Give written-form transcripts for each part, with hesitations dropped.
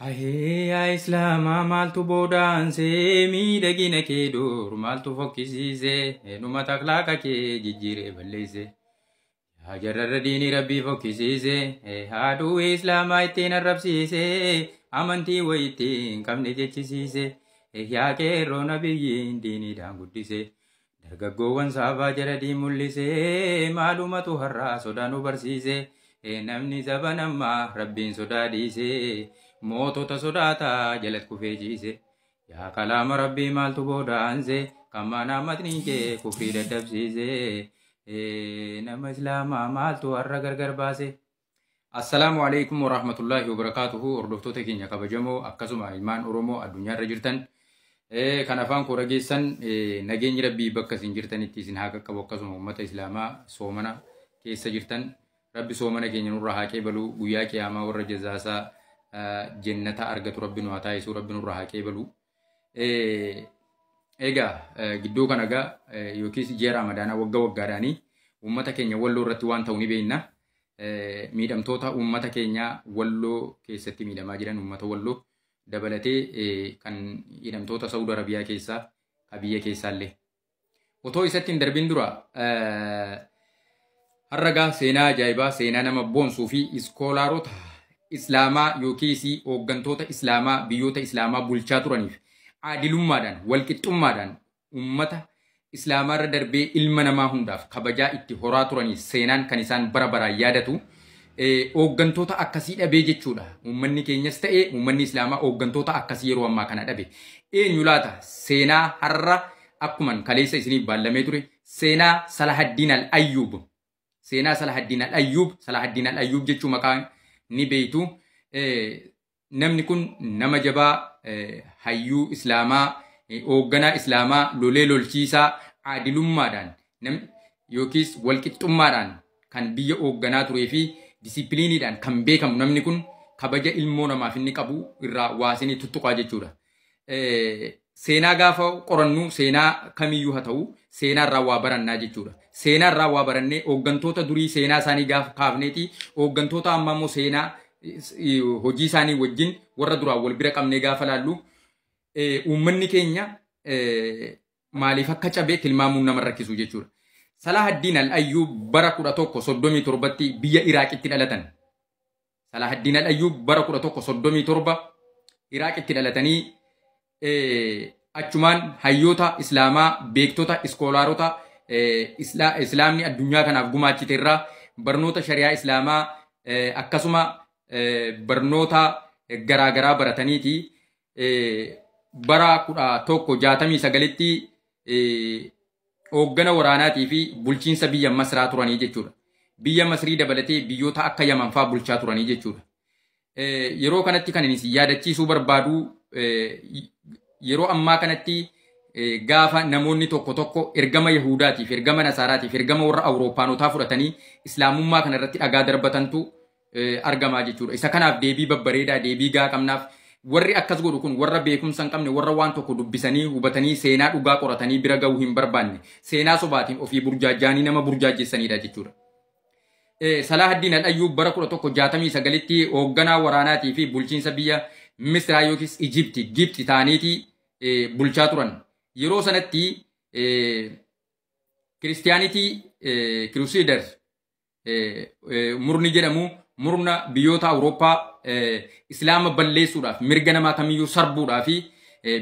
Ahee yaa Islaamaa maaltu boodaansee miidhagina kee dur maaltu fokkisiise eenyuma takhlaaqa kee jijjiiree balleesse. Yaa jarrarra diinii rabbii fokkisiise haaduu Islaamaa ittiin arrabsiise amantii wayiitti hin qabne jechisiise. Yaa qeerroo nabiyyiin diiniidhaan guddise. Dargaggoowwan saafaa jala diin mul'ise maalumatu har'aa sodaa nu barsiise. Namni zaban ammaa rabbiin sodaa dhiise. Mootota sodaataa jalatti kufee ciise. Yaa kalaama rabbii maaltu boodaanse kan maanaa matniin kee kufrii daddabsiise. Nama islaamaa maaltu har'a gargar baase. Assalaamu alaikum warahmatullaahi wabarakaatuhu. Hordoftoota keenya kabajamoo akkasuma ilmaan Oromoo addunyaarra jirtan kan afaan koo dhageessan, nageenyi rabbii bakka isin jirtanitti isin haa qaqqabu. Akkasuma uummata islaamaa soomana keessa jirtan, rabbi soomana keenya nurra haa qeebalu. Guyyaa qiyaamaa warra jazaasaa jennata argatu rabbi nu haa taasisu, rabbi nurra haa qeebalu. Egaa gidduu kana egaa yookiis ji'a Ramadaanaa wagga waggaadhaanii uummata keenya Walloo irratti waan ta'u ni beekna. Miidhamtoota uummata keenya Walloo keessatti miidhamaa jiran, uummata Walloo dabalatee kan hidhamtoota Saudi Arabiyaa keessaa ka biyya keessaallee. Otoo isatti hin darbin dura, har'a gaa seenaa ajaa'ibaa, seenaa nama boonsuu fi iskoolaarota islaamaa yookiis hooggantoota islaamaa biyyoota islaamaa bulchaa turaniif aadilummaadhaan, walqixxummaadhaan, uummata islaamaarra darbee ilma namaa hundaaf kabajaa itti horaa turanii seenaan kan isaan bara baraan yaadatu hooggantoota akkasii dhabee jechuudha. Uummanni keenyas ta'e uummanni islaamaa hooggantoota akkasii yeroo ammaa kana dhabe. Eenyu laata? Seenaa har'a akkuman kaleessa isiniif baallamee ture, seenaa Salahaddiin Al-Ayyuub. Seenaa Salahaddiin Al-Ayyuub, Salahaddiin Al-Ayyuub jechuun maqaa ni beektu. Namni kun nama jabaa, hayyuu islaamaa, hoogganaa islaamaa, lolee lolchiisaa, aadilummaadhaan yookiis walqixxummaadhaan kan biyya hoogganaa turee fi disipiliiniidhaan kan beekamu, namni kun kabaja ilmoo namaaf inni qabu irraa waasinii tuttuqaa jechuudha. Seenaa gaafa qorannu, seenaa kamiyyuu haa ta'u, seenaa irraa waa barannaa jechuudha. Seenaa irraa waa barannee hooggantoota durii seenaa isaanii gaafa kaafneeti, hooggantoota ammaa immoo seenaa hojii isaanii wajjin warra duraan wal bira qabnee gaafa laallu, uummanni keenya maaliif akka cabe tilmaamuun nama rakkisu jechuudha. Salahaddiin Al-Ayyuub bara 1137tti biyya Iraaqitti dhalatan. Salahaddiin Al-Ayyuub bara 1137 Iraaqitti dhalatanii achumaan hayyoota islaamaa, beektota, iskoolaarota islaamni addunyaa kanaaf gumaachite irraa barnoota shari'aa islaamaa akkasuma barnoota garaagaraa barataniiti bara 1169tti hooggana waraanaatii fi bulchiinsa biyya Masraa turanii jechuudha. Biyya Masrii dabalatee biyyoota akka Yaman fa'aa bulchaa turanii jechuudha. Yeroo kanatti kan inni yaadachiisuu barbaadu, yeroo ammaa kanatti gaafa namoonni tokko tokko ergama Yahudaatiif, ergama Nasaaraatiif, ergama warra Awurooppaanotaa fudhatanii islaamummaa kana irratti dhagaa darbatantu argamaa jechuudha. Isa kanaaf deebii babbareedaa, deebii gaa qabnaaf. Warri akkas godhu kun warra beekumsa hin qabne, warra waan tokko dubbisanii hubatanii seenaa dhugaa qoratanii bira gahuu hin barbaanne, seenaa sobaatiin ofii burjaajjaanii nama burjaajjessanidha jechuudha. Salahaddiin Al-Ayyuub bara 1169tti hoogganaa waraanaatii fi bulchiinsa biyya Misraa yookiis Ijipti, Gibxi ta'aniiti bulchaa turan. Yeroo sanatti Christianity Crusaders murni jedhamu, murna biyyoota Awurooppaa islaama balleessuudhaaf, mirga namaa kamiyyuu sarbuudhaaf fi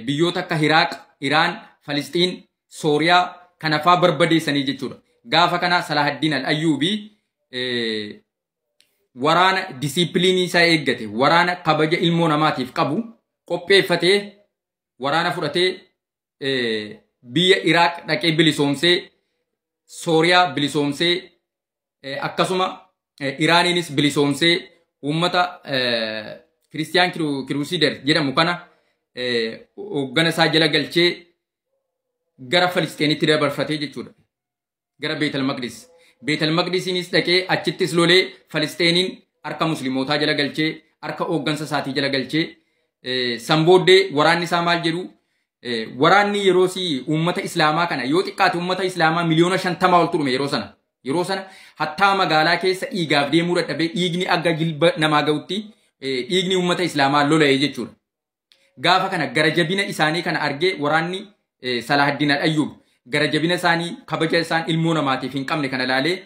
biyyoota akka Iraaq, Iraan, Falisxiin, Sooriyaa kana faa barbadeessanii jechuudha. Gaafa kana Salahaddiin Al-Ayyuubii waraana disiipiliinii isaa eeggate, waraana kabaja ilmoo namaatiif qabu qopheeffatee, waraana fudhatee biyya Iraaq dhaqee bilisoomsee, Sooriyaa bilisoomsee, akkasuma Iraaniinis bilisoomsee, uummata Christian Crusader jedhamu kana hooggana isaa jala galchee gara Falisxiinitti dabarfatee jechuudha. Gara Beetal Maqdis. Beetal Maqdisiinis dhaqee achittis lolee Falisxiiniin harka musliimootaa jala galchee, harka hooggansa isaatii jala galchee. San booddee waraanni isaa maal jedhu, waraanni yeroo si uummata islaamaa kana yoo xiqqaate uummata islaamaa 50,000,000 ol turume yeroo sana. Yeroo sana hattaa magaalaa keessa dhiigaaf deemuu dadhabee dhiigni akka jilba namaa ga'utti dhiigni uummata Islaamaa lola'e jechuudha. Gaafa kana gara jabina isaanii kana argee waraanni Salahaddin al-Ayyub gara jabina isaanii kabaja isaan ilmoo namaatiif hin qabne kana laalee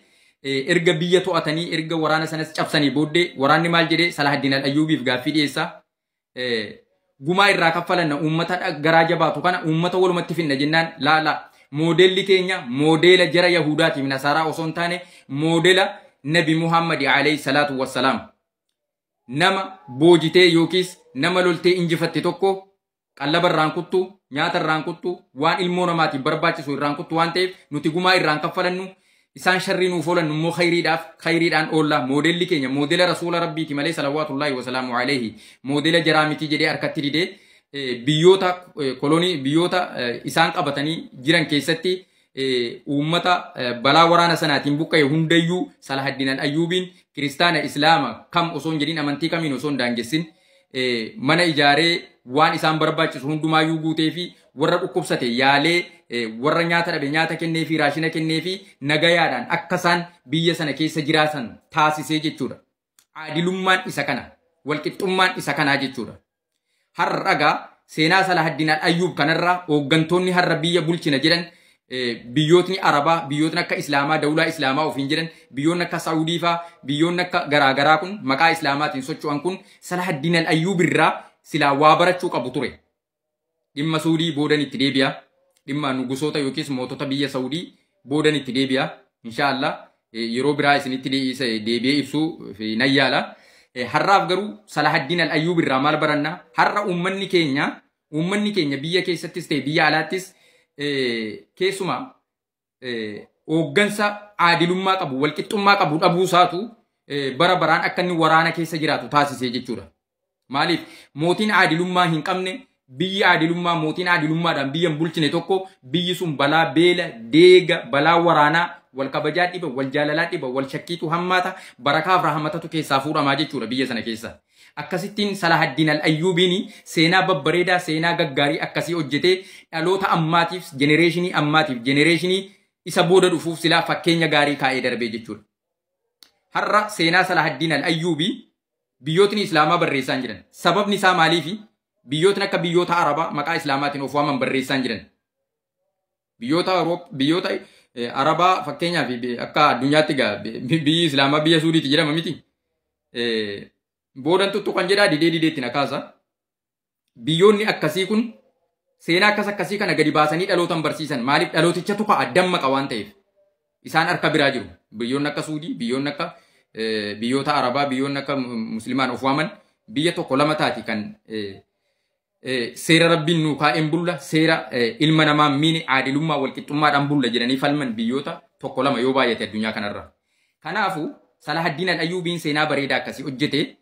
erga biyya to'atanii erga waraana sanas cabsanii booddee waraanni maal jedhee Salahaddin al-Ayyubiif gaaffii dhiyeessaa. Gumaa irraa kaffalanna uummata garaa jabaatu kana uummata walumatti finna jennaan laala moodelli keenya moodeela jara Yahudaatiif Nasaaraa osoo hin taane moodela Nabi Muhammad alayhi salaatu wassalaam. Nama boojitee yookiis nama loltee injifatte tokko qallaba irraan kuttu, nyaata irraan kuttu, waan ilmoo namaatiif barbaachisu irraan kuttu waan ta'eef nuti gumaa irraan kaffalannu isaan sharrii nuuf oolan immoo khayriidhaaf khayriidhaan oolla. Moodelli keenya moodela rasuula rabbiiti malee salawaatullaahi wasalaamu alayhi moodela jaraa miti jedhee harkatti didee biyyoota kolonii biyyoota isaan qabatanii jiran keessatti uummata balaa waraana sanaatiin buqqa'e hundayyuu Salahaddin al-Ayyubiin kiristaana Islaama kam osoo hin jedhin amantii kamiin osoo hin daangessin mana ijaaree waan isaan barbaachisu hundumaayyuu guutee fi warra dhukkubsate yaalee warra nyaata dhabe nyaata kennee fi raashina kennee fi nagayaadhaan akka isaan biyya sana keessa jiraatan taasisee jechuudha. Aadilummaan isa kana, walqixxummaan isa kanaa jechuudha. Har'a seenaa Salahaddin al-Ayyub kanarraa hooggantoonni har'a biyya bulchina jedhan biyyootni Arabaa, biyyootni akka Islaamaa, dawlaa Islaamaa ofiin jedhan, biyyoonni akka Saawudii faa, biyyoonni akka garaagaraa kun maqaa Islaamaatiin socho'an kun Salahaddin al-Ayyub irraa silaa waa barachuu qabu ture. Dhimma Suudii boodan itti deebi'a. Dhimma nugusoota yookiis mootota biyya Saawudii boodan itti deebi'a. Inshaallah yeroo biraa isinitti deebi'ee ibsuu nan yaala. Har'aaf garuu Salahaddin al-Ayyub irraa maal baranna? Har'a uummanni keenya biyya keessattis ta'e biyya alaattis keessumaa hooggansa aadilummaa qabu walqixxummaa qabu dhabuusaatu bara baraan akka inni waraana keessa jiraatu taasisee jechuudha. Maaliif mootiin aadilummaa hin qabne biyyi aadilummaa mootiin aadilummaadhaan biyya hin bulchine tokko biyyi sun balaa beela deega balaa waraanaa wal kabajaa dhiba wal jaalalaa dhiba wal shakkiitu hammaata barakaaf rahmatatu keessaa fuudhamaa jechuudha biyya sana keessa. Akkasittiin Salahaddin al-Ayyubiin seenaa babbareedaa seenaa gaggaarii akkasii hojjetee dhaloota ammaatiif jenereeshinii ammaatiif jenereeshinii isa booda dhufuuf silaa fakkeenya gaarii kaa'ee darbee jechuudha. Har'a seenaa Salahaddin al-Ayyubii biyyootni Islaamaa barreessaa jiran. Sababni isaa maaliifi? Biyyootni akka biyyoota Arabaa maqaa Islaamaatiin of waaman barreessaa jiran. Biyyoota Arabaa fakkeenyaaf akka addunyaatti biyyi Islaamaa biyya Suudiiti jedhama miti. Boodan tuttuqan jedhaa didee dideetti na kaasa. Biyyoonni akkasii kun seenaa akkas akkasii kana gadi baasanii dhalootan barsiisan. Maaliif dhalootichatu ka'a dammaqa waan ta'eef. Isaan harka biraa jiru. Biyyoonni akka Suudii, biyyoonni akka biyyoota Arabaa, biyyoonni akka Muslimaan of waaman biyya tokko lama taati kan seera rabbiin nuu kaa'een bulla, seera ilma namaa miini aadilummaa walqixxummaadhaan bulla jedhanii falman biyyoota tokko lama yoo baay'ate addunyaa kanarra. Kanaafuu Salahaddin al-Ayyubiin seenaa bareedaa akkasii hojjete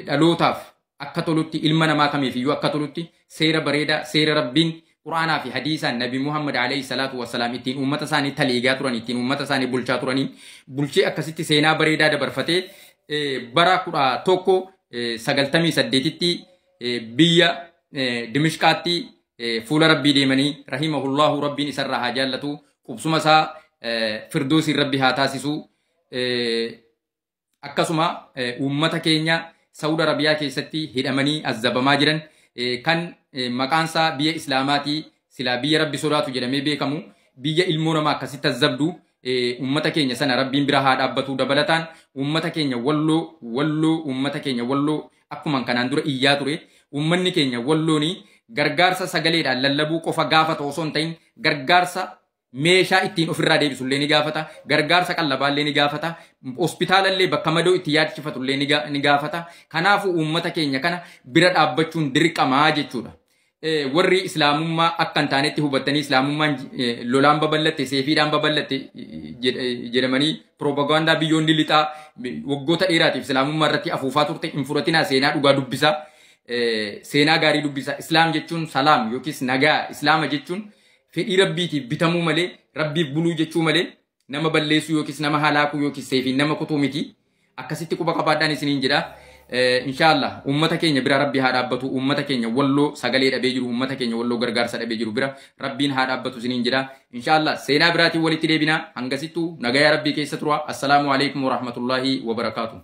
dhalootaaf akka tolutti ilma namaa kamiifiyyuu akka tolutti seera bareedaa seera rabbiin Quraanaa fi hadiisaan Nabi Muhammad alayhi salaatu wassalaam ittiin uummata isaanii taliigaa turan ittiin uummata isaanii bulchaa turaniin bulchee akkasitti seenaa bareedaa dabarfatee bara 1198tti biyya Dimishqaatti fuula rabbii deemanii rahimahullahu rabbiin isarraa haa jaallatu qubsuma isaa firdoosiin rabbi haa taasisu. Akkasuma uummata keenya Saawud Arabiyaa keessatti hidhamanii azzabamaa jiran kan maqaan isaa biyya Islaamaatii silaa biyya rabbi sodaatu jedhamee beekamu biyya ilmoo namaa akkasitti azzabdu uummata keenya sana rabbiin bira haa dhaabbatu. Dabalataan uummata keenya walloo walloo uummata keenya walloo akkuma kanaan dura iyyaa ture uummanni keenya wallooni gargaarsa sagaleedhaan lallabuu qofa gaafata osoo hin ta'in gargaarsa meeshaa ittiin ofirraa deebisullee ni gaafata, gargaarsa qallabaallee ni gaafata, hospitaalallee bakka madoo itti yaadchifatullee ni gaafata. Kanaafuu uummata keenya kana bira dhaabbachuun dirqamaa jechuudha. Warri Islaamummaa akka hin taanetti hubattanii Islaamummaan lolaan babal'atte, seefiidhaan babal'atte jedhamanii piroopagaandaa biyyoonni lixaa waggoota dheeraatiif Islaamummaa irratti afuufaa turte hin fudhatinaa. Seenaa dhugaa dubbisaa, seenaa gaarii dubbisaa. Islaam jechuun salaam yookiis nagaa. Islaama jechuun fedhii rabbiitiif bitamuu malee rabbiif buluu jechuu malee nama balleessuu yookiis nama halaakuu yookiis seefiin nama kutuu miti. Akkasitti quba qabaadhaan isiniin jedha. Inshaallah uummata keenya bira rabbi haa dhaabbatu. Uummata keenya walloo sagalee dhabee jiru, uummata keenya walloo gargaarsa dhabee jiru bira rabbiin haa dhaabbatu isiniin jedha. Inshaallah seenaa biraatiin walitti deebinaa. Hangasittuu nagayaa rabbii keessa tura. Assalaamu alaikum warahmatullaahi wabarakaatu.